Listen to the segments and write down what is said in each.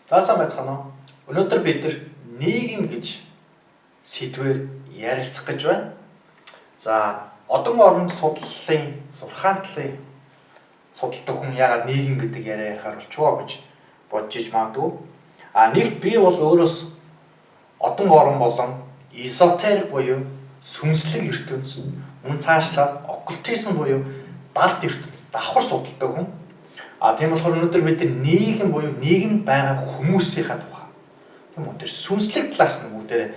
За сайн байцгаана уу? Өнөөдөр бид нар нийгэм гэж сэдвээр ярилцах гэж байна. За одон орон судлалын сурхаан талын судалдаг хүн ягаад нийгэм гэдэг яриа ярихаар болчихвоо гэж бодож иж магадгүй. А нэгт би бол өөрөөс одон орон болон эзотерик буюу сүнслэг ертөнц, мөн цаашлаад оккультизм буюу далд ертөнц давхар судалдаг хүн. А тийм болохоор өнөөдөр бид нийгэм буюу нийгэмд байгаа хүмүүсийнхаа тухай, тийм үү, тэр сүнслэг талаас нь бүгдээрээ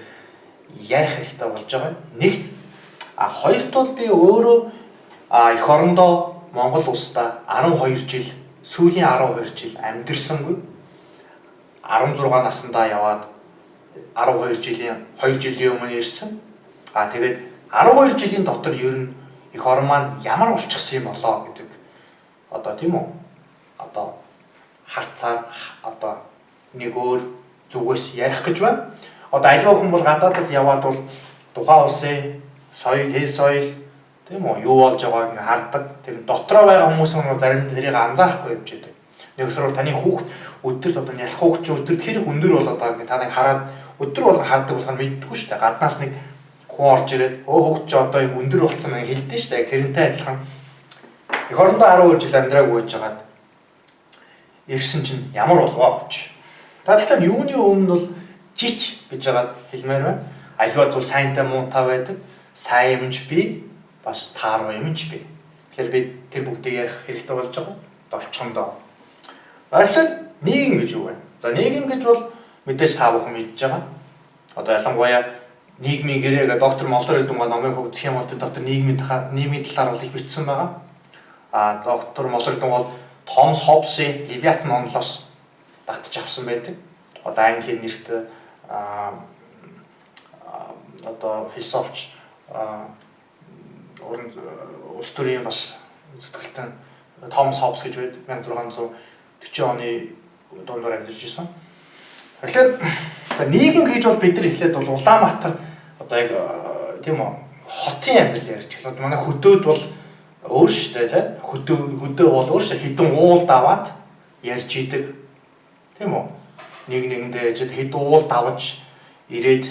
ярих хэрэгтэй болж байгаа юм. Нэгт, а хоёрт бол би өөрөө эх орондоо Монгол улсдаа 12 жил, сүүлийн 12 жил амьдэрсангүй. 16 наснда яваад 12 жилийн 2 жилийн өмнө ирсэн. А тэгээд 12 жилийн дотор ер нь эх орон маань ямар болчихсон юм болоо гэдэг одоо, тийм үү, одоо харцаар одоо нэг өөр зүгээс ярих гэж байна. Одоо аливаа хүн бол гадаадад яваад бол тухайн улсын соёл, хэл соёл, тийм үү, юу болж байгааг нь хардаг. Тэр дотроо байгаа хүмүүс нь заримдаа тэрийг анзаарахгүй явж байдаг. Нэг өсрөр таны хүүхд өдөр одоо нялх хүүхд чи өдөр тэр их өндөр болоод байгааг таныг хараад өдөр болгон хардаг болохоор мэддэггүй шүү дээ. Гаднаас нэг хүн орж ирээд өө хүүхд чи одоо их өндөр болсон мэн хэлдэж шүү дээ. Яг тэрнтэй адилхан эх орондоо 12 жил амьдраагүй байж байгаад ирсэн чинь ямар болов гэж. Та тэгэхээр юуны өмнө бол жич гэж байгаад хэлмээр байна. Аливаа зүйл сайнтай муутай байдаг. Сайн юм ч би, бас тааруу юм ч би. Тэгэхээр би тэр бүгдийг ярих хэрэгтэй болж байгаа. Долчхондоо. Тэгэхээр нийгэм гэж юу вэ? За нийгэм гэж бол мэдээж та бүхэн мэдж байгаа. Одоо ялангуяа нийгмийн гэрээ гэдэг доктор Моллер гэдэг номыг үзэх юм бол тэр доктор нийгмийн нийгмийн талаар бол их бичсэн байгаа. А доктор Моллер гэдэг бол Томас Хоббсын Левиатан онолоос татж авсан байдаг. Одоо Английн нэрт одоо философч, уран улс төрийн бас зүтгэлтэн Томас Хоббс гэж байд, 1640 оны дундуур амьдарч ирсэн. Тэгэхээр нийгэм гэж бол бид нар эхлээд бол Улаанбаатар одоо яг, тийм үү, хотын амьдрал ярьж эхлэв. Манай хөдөөд бол өөр шүү дээ, тийм, хөдөө бол өөр шүү, хэдэн уул даваад ярьж идэг, тийм үү, нэг нэгэндээ яжид хэдэн уул давж ирээд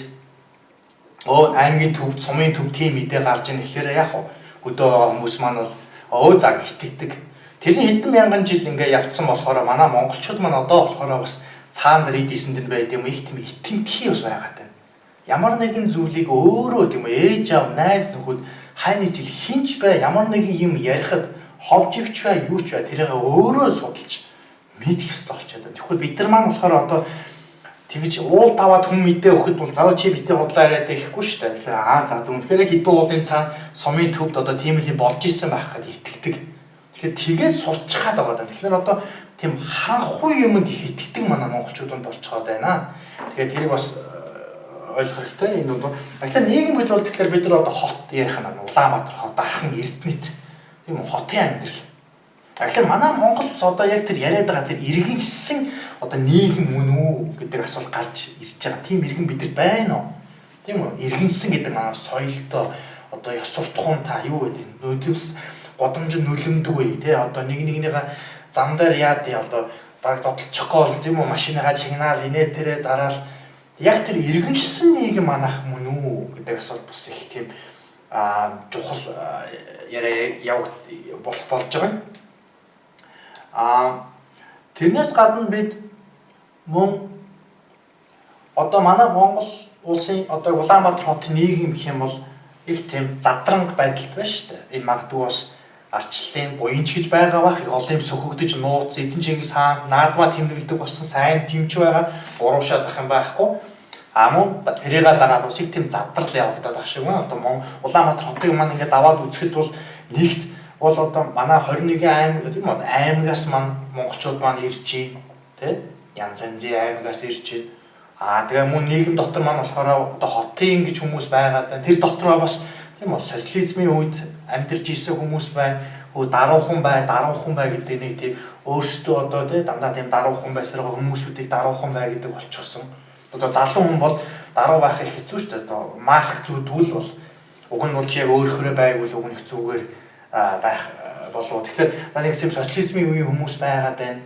өө аймгийн төв, сумын төв тийм мэдээ гарч ийн гэхээр яг хөдөө байгаа хүмүүс маань бол өө цаг итгэдэг. Тэрний хэдэн мянган жил ингээ явцсан болохоор манай монголчууд маань одоо болохоор бас цаана рид эсэнд нь байд юм их тийм итгэмтгий бас байгаад байна. Ямар нэгэн зүйлийг өөрөө, тийм үү, ээж аав, найз нөхөд, хайны жил хинч бай ямар нэгэн юм ярихад ховж ивч бай, юу ч бай, тэрийг өөрөө судалж мэдэх ёстой болчиход байна. Тэгэхгүй бид нар маань болохоор одоо тэгж уул таваад хүн мэдээ өгөхөд бол зав чи битээ худлаа яриад гэхгүй шүү дээ. Тэгэхээр аа за үнэхээр хэдэн уулын цаана сумын төвд одоо тийм л юм болж исэн байх гэдээ итгэдэг. Тэгэхээр тэгээд сурчхаад байгаа даа. Тэгэхээр одоо тийм харанхуй юмд их итгэдэг манай монголчууд нь болцоод байна. Тэгэхээр тэрийг бас ойлгох хэрэгтэй. Энэ бол тэгэхээр нийгэм гэж бол тэгэхээр бид нар одоо хот ярих нь Улаанбаатар хот, Дархан, Эрдэнэт, тийм үү, хотын амьдрал. Тэгэхээр манай Монгол одоо яг тэр яриад байгаа тэр иргэншсэн одоо нийгэм мөн үү гэдэг асуулт гарч ирж байгаа. Тийм иргэн бид нар байна уу? Тийм үү? Иргэншсэн гэдэг манай соёлтой одоо ёс суртахуун та юу гэдэг нүдэмс годомж нүлэмдгүй, тий, одоо нэг нэгнийгээ зам дээр яад одоо баг зодолчихгоо бол, тийм үү, машиныгаа чигнаал инээ тэрэ дараал яг тэр иргэншсэн нийгэм манах мөн үү гэдэг асуулт бас их тийм чухал яриа явагд болох болж байгаа юм. Тэрнээс гадна бид мөн одоо манай Монгол улсын одоо Улаанбаатар хотын нийгэм гэх юм бол их тийм задранг байдалд байна шүү дээ. Энэ магадгүй бас арчлалын буянч гэж байгаа бах, их олон юм сөхөгдөж нууц эзэн Чингис хаан наадмаа тэмдэглэдэг болсон сайн тэмч байгаа уруушаад ах юм байхгүй. А мөн тэрийг дагаад бас их тийм задрал явагдаад ах шиг байна. Одоо Улаанбаатар хотыг маань ингээд аваад үзэхэд бол нэгт бол одоо манай 21 аймаг, тийм үү, аймагаас маань монголчууд маань ирж байна, тий, янз янзын аймагаас ирж байна. А тэгээ мөн нийгэм дотор маань болохоор одоо хотын гэж хүмүүс байгаад байна. Тэр дотроо бас, тийм үү, социализмын үед амьдарч исэн хүмүүс байна. Өө даруухан бай, даруухан бай гэдэг нэг тийм өөрсдөө одоо тий дандаа тийм даруухан байсараа хүмүүсүүдийг даруухан бай гэдэг болчихсон. Одоо залуу хүн бол даруу байх их хэцүү шүү дээ. Одоо маск зүүдвэл бол уг нь бол чи яг өөрөөхөө байгвал уг нь их зүгээр байх болов. Тэгэхээр нэг тийм социализмын үеийн хүмүүс байгаад байна.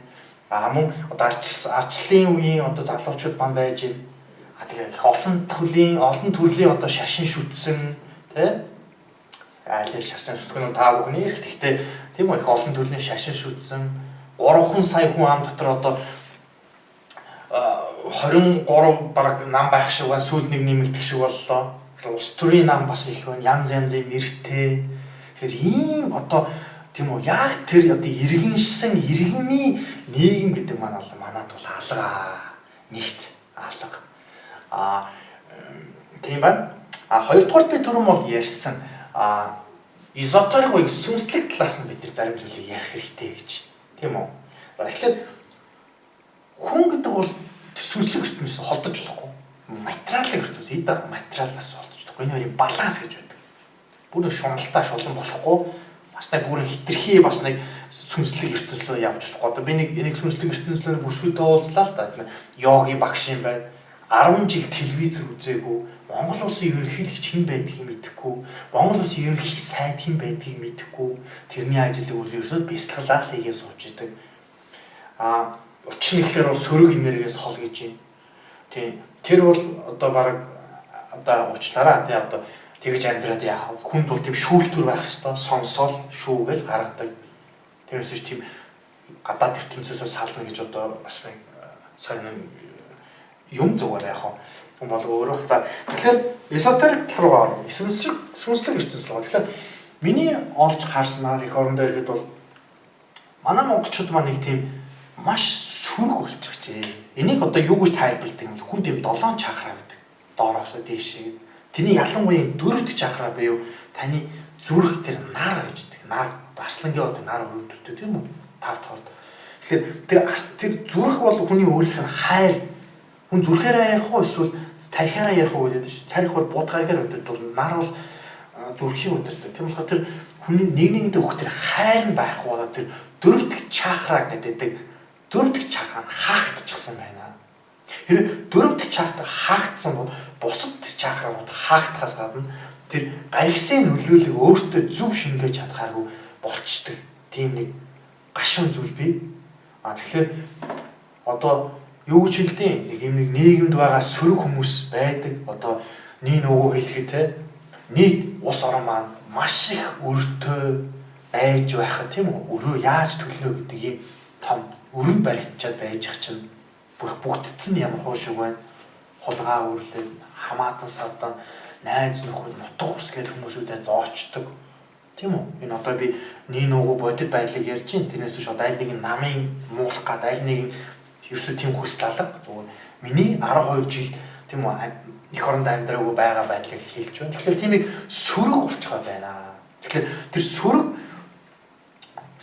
А мөн одоо арчлын үеийн одоо залуучууд манд байж байна. А тэгээ их олон төрлийн одоо шашин шүтсэн тий айлын шашин шүтгэх нь та бүхний эрх. Гэхдээ тийм үү их олон төрлийн шашин шүтсэн 3 сая хүн ам дотор одоо 23 бараг нам байх шиг байна. Сүүл нэг нэмэгдэх шиг боллоо. Улс төрийн нам бас их байна. Янз янзын нэртэй. Тэгэхээр ийм одоо тийм үү яг тэр одоо иргэншсэн иргэний нийгэм гэдэг маань бол манад бол алга. Нэгт алга. А тийм байна. А хоёрдугаар би түрүүн бол ярьсан. А эзотерик буюу сүнслэг талаас нь бид нар зарим зүйлийг ярих хэрэгтэй гэж. Тийм үү? За тэгэхээр хүн гэдэг бол сүнслэг ертөнцөөс холдож болохгүй. Материалын ертөнц эд материалаас холдож болохгүй. Энэ хоёрын баланс гэж байдаг. Бүр шуналтай шулан болохгүй. Бас нэг бүрэн хитрхи бас нэг сүнслэг ертөнц рүү явж болохгүй. Одоо би нэг сүнслэг ертөнцлөөр бүсгүйтэй уулзлаа л да. Йогийн багш юм байна. 10 жил телевизэр үзээгүй. Монгол улсын ерөнхийлөгч хэн байдгийг мэдэхгүй. Монгол улсын ерөнхий сайд хэн байдгийг мэдэхгүй. Тэрний ажлыг үл ерөөсөө бясалгалаа л хийгээ сууж идэг. А учир нь ихлээр бол сөрөг энергиэс хол гэж юм. Тийм. Тэр бол одоо баг одоо уучлаарай тий одоо тэгж амьдраад яах вэ? Хүнд бол тийм шүүлтүр байх хэвээр сонсоол шүүгээл гаргадаг. Тэрнээс биш тийм гадаад ертөнцөөсөө сална гэж одоо бас нэг сонин юм зүгээр яах вэ? Хүн бол өөрөө. За тэгэхээр эзотерик тал руугаа орно. Сүнслэг ертөнц рүү. Тэгэхээр миний олж харснаар эх орондоо ирэхэд бол манай монголчууд маань нэг тийм маш сүрэг болчихжээ. Энийг одоо юу гэж тайлбарладаг юм бэ? Хүн тийм долоон чакра гэдэг. Доороосоо дээшээ. Тэрний ялангуяа дөрөв дэх чакра буюу таны зүрх тэр нар гэж гэдэг. Нар арслангийн одоо нар өрөвдөлтөө тийм үү? Тав тоорд. Тэгэхээр тэр зүрх бол хүний өөрийнх нь хайр. Хүн зүрхээрээ ярих уу эсвэл тархиараа ярих уу гэдэг чинь. Тарих бол будгаргаар удирдах, нар бол зүрхийн удирдах. Тийм болохоор тэр хүний нэг нэгэндээ өгөх тэр хайр нь байхгүй болоо тэр дөрөв дэх чакра гэдэг дөрөв дэх чакра нь хаагдчихсан байна. Тэр дөрөв дэх чакра хаагдсан бол бусад чакранууд хаагдахаас гадна тэр гаригсан нөлөөллийг өөртөө зөв шингээж чадхааргүй болчдөг. Тийм нэг гашуун зүйл бий. А тэгэхээр одоо юу гэж хэлдэг нэг юм нэг нийгэмд байгаа сөрөг хүмүүс байдаг. Одоо нэг нөгөө хэлэхэд те нийт улс орон маань маш их өртөө байж байхад тийм үү? Өрөө яаж төлнө гэдэг ийм том өрөнд баригдчиад байж ах чинь бүх бүгдцэн ямар хуу шиг байна. Хулгай үрлээд хамаатан садан найз нөхөд нутаг ус гэх хүмүүсүүдэд зоочдөг. Тийм үү? Энэ одоо би нэг нөгөө бодит байдлыг ярьж чинь тэрнээс биш одоо аль нэгэн намын муулах гад аль нэгэн ерөөсөө тийм хүсэл алга. Зүгээр миний 12 жил тийм үү эх оронд амьдраагүй байгаа байдлыг хэлж байна. Тэгэхээр тийм нэг сөрөг болчиход байна. Тэгэхээр тэр сөрөг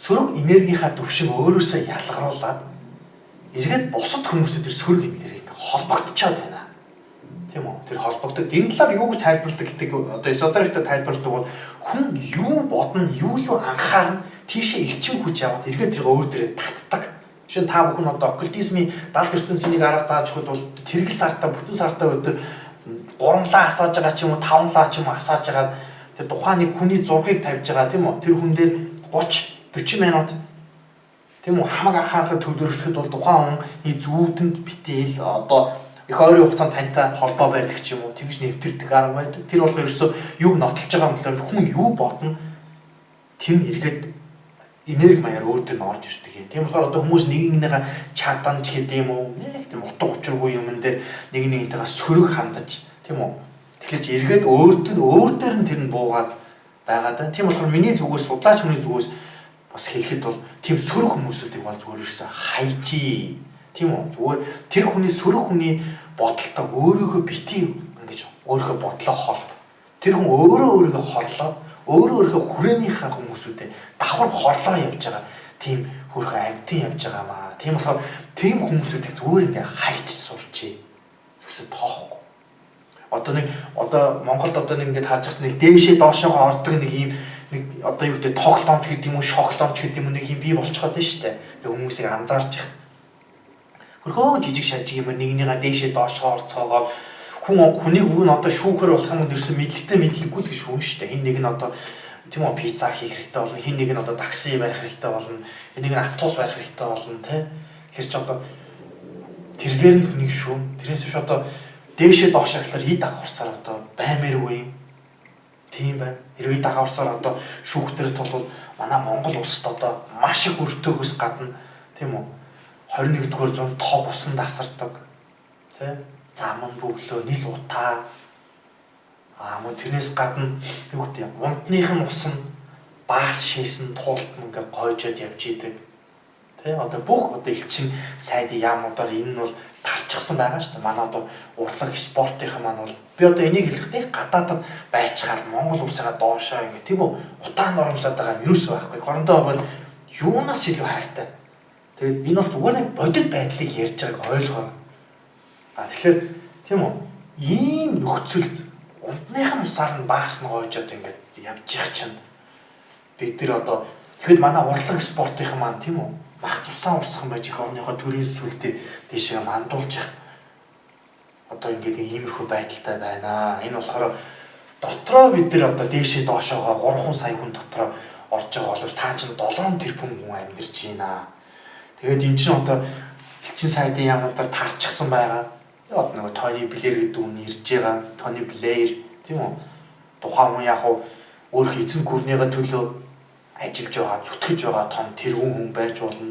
энергийнхаа төвшин өөрөөсөө ялгаруулад эргээд бусад хүмүүстэй тэр сөрөг энергийг холбогдчиход байна. Тийм үү? Тэр холбогддог. Энэ талаар юу гэж тайлбарладаг гэдэг одоо эзотерикт тайлбарладаг бол хүн юу бодно, юу л анхаарна, тийшээ элчин хүч яваад эргээд тэрийг өөр дээрээ татдаг. Жишээ нь та бүхэн одоо оккультизмын далд ертөнцийн нэг арга зааж өгөхөд бол тэргэл сартаа бүтэн сартаа өдөр 3 лаа асааж байгаа ч юм уу 5 лаа ч юм уу асааж байгаа тэр тухайн нэг хүний зургийг тавьж байгаа тийм үү? Тэр хүн дээр 30 40 минут тийм үү хамаг анхаарлаа төвлөрүүлэхэд бол тухайн хүний зүүдэнд битэл одоо их ойрын хугацаанд тантай холбоо барьдаг ч юм уу тэгж нэвтэрдэг арга байдаг. Тэр болохоор ерөөсөө юг нотолж байгаа юм болохоор хүн юу бодно тэр нь эргээд энерги маягаар өөр дээр нь орж ирдэг юм. Тийм болохоор одоо хүмүүс нэг нэгнийхээ чадамж гэдэг юм уу нэг тийм утга учиргүй юмн дээр нэг нэгнийхээ сөрөг хандаж тийм үү. Тэгэхээр чи эргээд өөр дээр нь тэр нь буугаад байгаа даа. Тийм болохоор миний зүгээс судлаач хүний зүгээс бас хэлэхэд бол тийм сөрөг хүмүүсүүдийг бол зүгээр ерөөсөө хайжээ. Тийм үү? Зүгээр тэр хүний сөрөг хүний бодолтой өөрөөхөө бити ингэж өөрийнхөө бодлоо холб. Тэр хүн өөрөө өөрийгөө хорлоод өөрөө өөрийнхөө хүрээнийхээ хүмүүсүүдэд давхар хорлоо явж байгаа тийм хөрхөн амьтан явж байгаа маа. Тийм болохоор тийм хүмүүсүүдийг зүгээр ингээ хайч сурчээ. Зүгсээ тоохгүй. Одоо нэг одоо Монголд одоо нэг ингээд харж байгаа чинь нэг дээшээ доошоогоо ордог нэг ийм нэг одоо юу гэдэг тоглоомч гэдэг юм уу шоглоомч гэдэг юм уу нэг юм бий болчиход байна шүү дээ. Тэгээ хүмүүсийг анзаарч их. Хөрхөн жижиг шажиг юм нэгнийгаа дээшээ доошоо орцоогоод хүн хүнийг үг нь одоо шүүхэр болох юм ерөөсө мэдлэгтэй мэдлэггүй л гэж шүүн шүү дээ. Хин нэг нь одоо тийм үү пицца хийх хэрэгтэй болно, хин нэг нь одоо такси барих хэрэгтэй болно, хин нэг нь автобус барих хэрэгтэй болно, тэ. Тэр чи одоо тэргээр л хүнийг шүүм. Тэрнээс биш одоо дээшээ доош гэхлээр ид агуурсаар одоо баймааргүй юм. Тийм байна. Хэрвээ ид агуурсаар одоо шүүхтэр тул манай Монгол улсад одоо маш их өртөөгөөс гадна, тийм үү, 21-р зуунд тог усан дасардаг. Тэ? Заман бөглөө, нил утаа. Аа, мөн тэрнээс гадна юу гэдэг юм? Унтных нь ус нь баас шээсэн туулт нь ингээ гойжоод явж идэг. Тэ? Одоо бүх одоо элчин сайдын яамуудаар энэ нь бол тарчсан байгаа шүү дээ. Манай одоо урлаг спортынхан маань бол би одоо энийг хэлэхдээ гадаадад байчхаал Монгол улсыгаа доошоо ингээ, тийм үү, утаа норомжлоод байгаа юм юусоо байхгүй. Хорондоо бол юунаас илүү хайртай. Тэгээд энэ бол зүгээр нэг бодит байдлыг ярьж байгааг ойлгоо. А тэгэхээр, тийм үү, ийм нөхцөлд унтных нь усаар нь баас нь гоожоод ингээд явж явах чинь бид нар одоо тэгэхэд манай урлаг спортынхан маань, тийм үү, мах цусаа урсган байж эх орныхоо төрийн сүлдээ тийшээ мандуулж явах одоо ингээд иймэрхүү байдалтай байна. Энэ болохоор дотроо бид нар одоо дээшээ доошоогоо 3 сая хүн дотроо орж байгаа боловч та чинь 7 тэрбум хүн амьдарч байна. Тэгээд эн чинь одоо элчин сайдын яамнуудаар тарчсан байгаа. Одоо нөгөө Тони Блэр гэдэг хүн ирж байгаа. Тони Блэр, тийм үү? Тухайн хүн яг уу өөрөх эзэн гүрнийгээ төлөө ажиллаж байгаа, зүтгэж байгаа том тэргүүн хүн байж болно.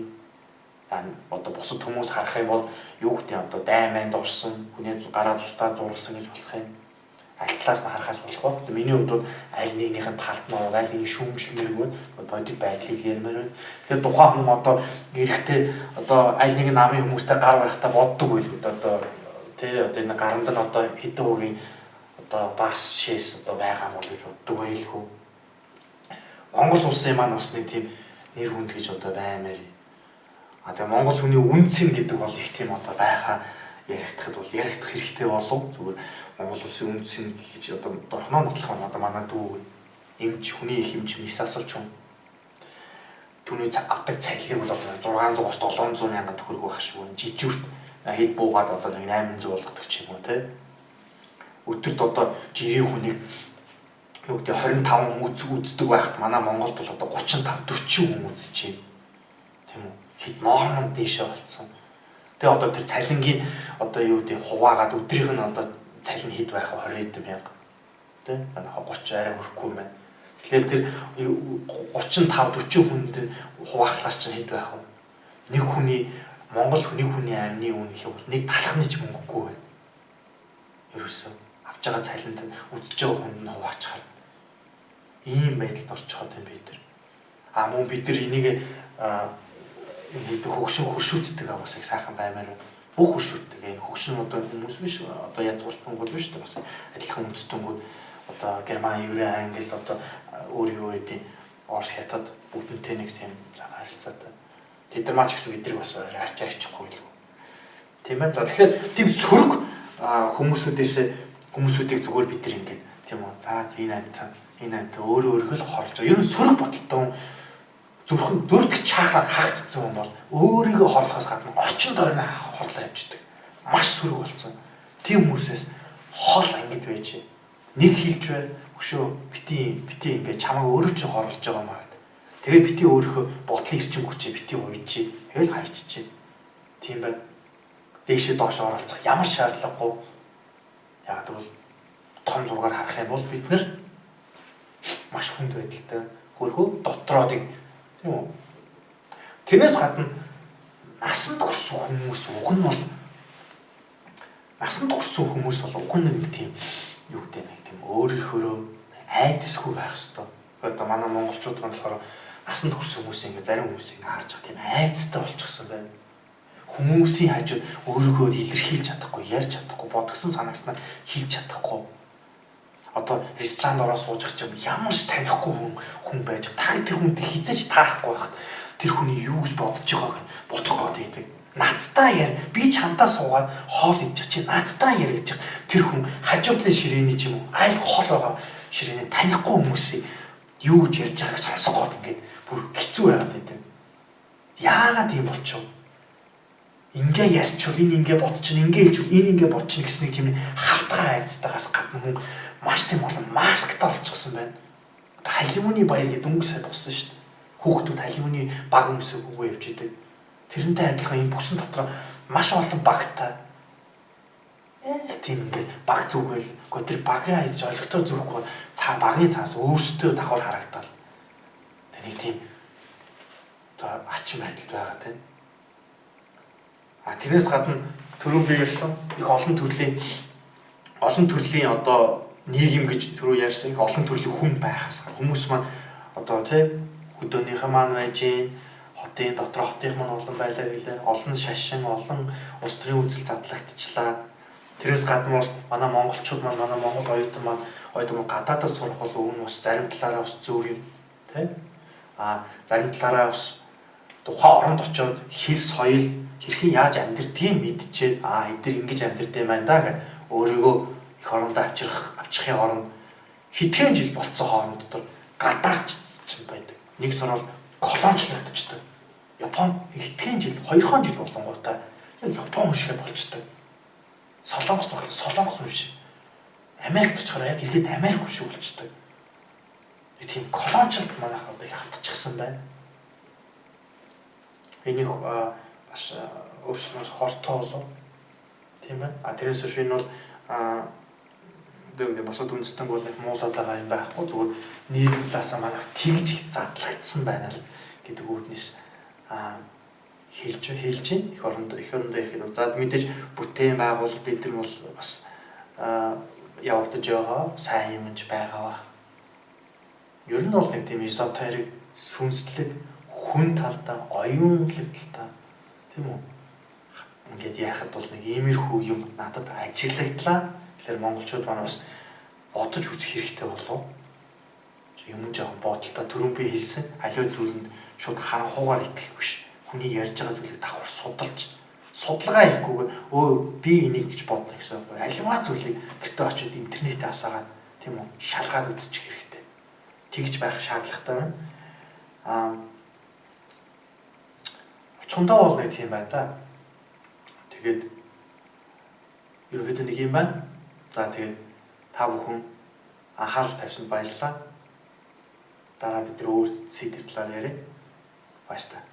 Одоо бусад хүмүүс харах юм бол юу гэдэг юм, одоо дайманд орсон, хүний гараа тустаа зурласан гэж болох юм. Аль талаас нь харахаас болох вэ? Миний хувьд бол аль нэгнийх нь талд нь ороод аль нэгний шүүмжлэмээргүй бодит байдлыг ярмаар байна. Тэгэхээр тухайн хүн одоо эрэхтэй одоо аль нэгэн намын хүмүүстэй гар барихтаа боддог байлгүй одоо, тий, одоо энэ гаранд нь одоо хэдэн хувийн одоо бас шээс одоо байгаа юм бол гэж боддог байлгүй. Монгол улсын маань бас нэг тийм нэр хүнд гэж одоо баймаар. А тэгээ Монгол хүний үнцэн гэдэг бол их тийм одоо байхаа яригдахад бол яригдах хэрэгтэй болов. Зүгээр Монгол улсын үнцэн гэж одоо дорхноо нотлох юм одоо манай дүү эмч, хүний их эмч мисасалч хүн. Түүний авдаг цалин бол одоо 600-аас 700 мянган төгрөг байх шиг байна. Жижүүрт хэд буугаад одоо нэг 800 болгодог ч юм уу, те. Өдөрт одоо жирийн хүнийг юу гэдэг 25 хүн үздэг байхад манай Монголд бол одоо 35 40 хүн үзэж байна. Тийм үү? Хэд норм дээшээ болцсон. Тэгээ одоо тэр цалингийн одоо юу гэдэг хуваагаад өдрийнх нь одоо цалин хэд байх вэ? 20 хэдэн мянга. Тэ? Манай 30 арай хүрэхгүй юм байна. Тэгэхээр тэр 35 40 хүнд хуваахлаар чинь хэд байх вэ? Нэг хүний Монгол нэг хүний амны үн гэх юм бол нэг талхны ч мөнгөгүй байна. Ерөөсөө авч байгаа цалинд үзэж байгаа хүнд нь хуваачхаар ийм байдалд орчиход байна бид нар. А мөн бид нар энийг энэ хийдэг хөгшин хөршүүдтэйг бас их сайхан баймаар байна. Бүх хөршүүдтэйг энэ хөгшин одоо хүмүүс биш, одоо язгууртангууд биш, бас адилхан үндэстэнгүүд одоо Герман, Еврей, Англи, одоо өөр юу гэдэг Орос, Хятад бүгднтэй нэг тийм цагаан харилцаатай. Тэд нар маань ч гэсэн бид нар бас арчаа арчихгүй л. Тийм ээ. За, тэгэхээр тийм сөрөг хүмүүсүүдээс хүмүүсүүдийг зүгээр бид нар ингээд, тийм үү. За, энэ амьтан энэ амьтан өөрөө өөрийгөө л хорлож байгаа. Ер нь сөрөг бодолтой хүн, зүрхэн дөрөвдөг чакра хаагдсан хүн бол өөрийгөө хорлохоос гадна орчин тойрноо хорлоо явждаг. Маш сөрөг болсон. Тийм хүмүүсээс хол ангид байж нэг хилж бай. Өшөө бити бити ингээд чамайг өөрөө чи хорлож байгаа маа гэдэг. Тэгээ бити өөрийнхөө бодлын эрчим хүчээ бити уйжээ. Тэгэл хайччихээ. Тийм байна. Дээшээ доош оролцох ямар шаардлагагүй. Яг тэгвэл том зургаар харах юм бол бид нар маш хүнд байдалтай хөрхөө дотроо тийм үү. Тэрнээс гадна насанд хүрсэн хүмүүс уг нь бол насанд хүрсэн хүмүүс бол уг нь нэг тийм юу гэдэг нэг тийм өөрийнхөөрөө айдасгүй байх хэвээр. Одоо манай монголчууд маань болохоор насанд хүрсэн хүмүүс ингээ зарим хүмүүс ингээ харж байгаа тийм айдастай болчихсон байна. Хүмүүсийн хажууд өөрийгөө илэрхийлж чадахгүй, ярьж чадахгүй, бодгосон санагснаа хэлж чадахгүй. Одоо ресторанд ороо сууж ч юм ямар ч танихгүй хүн байж та тэр хүнтэй хизээж таарахгүй байхад тэр хүний юу гэж бодож байгааг нь бодох гээд байдаг. Надтай яар, би чамдаа суугаад хоол идчих чи надтай яар гэж тэр хүн хажуудлын ширээний ч юм уу аль хол байгаа ширээний танихгүй хүмүүсийг юу гэж ярьж байгааг сонсох гээд ингээд бүр хэцүү байгаад байдаг. Яагаад тийм болчихов? Ингээ ярьчвал энэ ингээ бодчихно, ингээ хэлчихвэл энэ ингээ бодчихно гэсэн нэг тийм хавтгай айцтайгаас гадна хүн маш тийм олон масктай болчихсон байна. Одоо халимуны баяр гэдэг өнгө сая болсон шүү дээ. Хүүхдүүд халимуны баг өмсөөгөө явж идэг. Тэрнтэй адилхан энэ бүсэн дотор маш олон багтай. Яг тийм ингээл баг зүгэл. Гэхдээ тэр багийн аяж олигтой зүггүй цаа багийн цаас өөрсдөө давхар харагдал. Тэр нэг тийм одоо ачин байдалд байгаа тийм. А тэрнээс гадна түрүүн би ярьсан их олон төрлийн одоо нийгэм гэж түрүү ярьсан их олон төрлийн хүн байхаас хүмүүс маань одоо тий хөдөөнийхөө маань байж гин хотын дотор хотынх маань олон байлаа гэлээ, олон шашин, олон улс төрийн үзэл задлагдчихлаа. Тэрнээс гадна бол манай монголчууд маань, манай монгол оюутан маань гадаадад сурах бол уг нь бас зарим талаараа бас зөв юм тий. А зарим талаараа бас тухайн оронд очиод хэл соёл хэрхэн яаж амьдрдгийг мэдчихэд а эдгээр ингэж амьдрд юм байна да гэх өөрийгөө эх орондоо авчрахын оронд хэдхэн жил болцсон хооронд дотор гадаачсан байдаг. Нэг сурвал колоничлагдчихдаг. Япон хэдхэн жил, 2 жил болонгуудаа Япон хүн шиг болчдөг. Солонгос болохоор Солонгос хүн шиг. Америкт очихоор яг иргэд Америк хүн шиг болчдөг. Тийм колоничлалт манайх одоо их автчихсан байна. Энийг бас өөрснөөс хортой болов. Тийм ээ. А тэрнээс биш энэ бол тэгээ босод үндэстэн бол их муулаад байгаа юм байхгүй. Зүгээр нийгэм талаасаа манайх тэгж их задлагдсан байна л гэдэг үүднээс хэлж байна. Эх орондоо ирэхэд за мэдээж бүтээн байгуулалт эдгээр бол бас явагдаж байгаа. Сайн юм ч байгаа бах. Ер нь бол нэг тийм эзотерик, сүнслэг, хүн талдаа, оюунлаг талдаа тийм үү? Ингээд ярихад бол нэг иймэрхүү юм надад ажиглагдлаа. Тэгэхээр монголчууд маань бас бодож үзэх хэрэгтэй болов. Юм жоохон бодолтой түрүүн би хэлсэн аливаа зүйлэнд шууд харанхуугаар итгэх биш. Хүний ярьж байгаа зүйлийг давхар судалж, судалгаа хийхгүйгээр өө би энийг гэж бодно гэсэн үг. Аливаа зүйлийг гэртээ очиод интернетээ асаагаад тийм үү шалгаад үзчих хэрэгтэй. Тэгж байх шаардлагатай байна. Өчигдөө бол нэг тийм байна да. Тэгээд ерөнхийдөө нэг юм байна. За тэгээд та бүхэн анхаарал тавьсанд баярлалаа. Дараа бид нар өөр сэдв талаар ярив. Баярлалаа.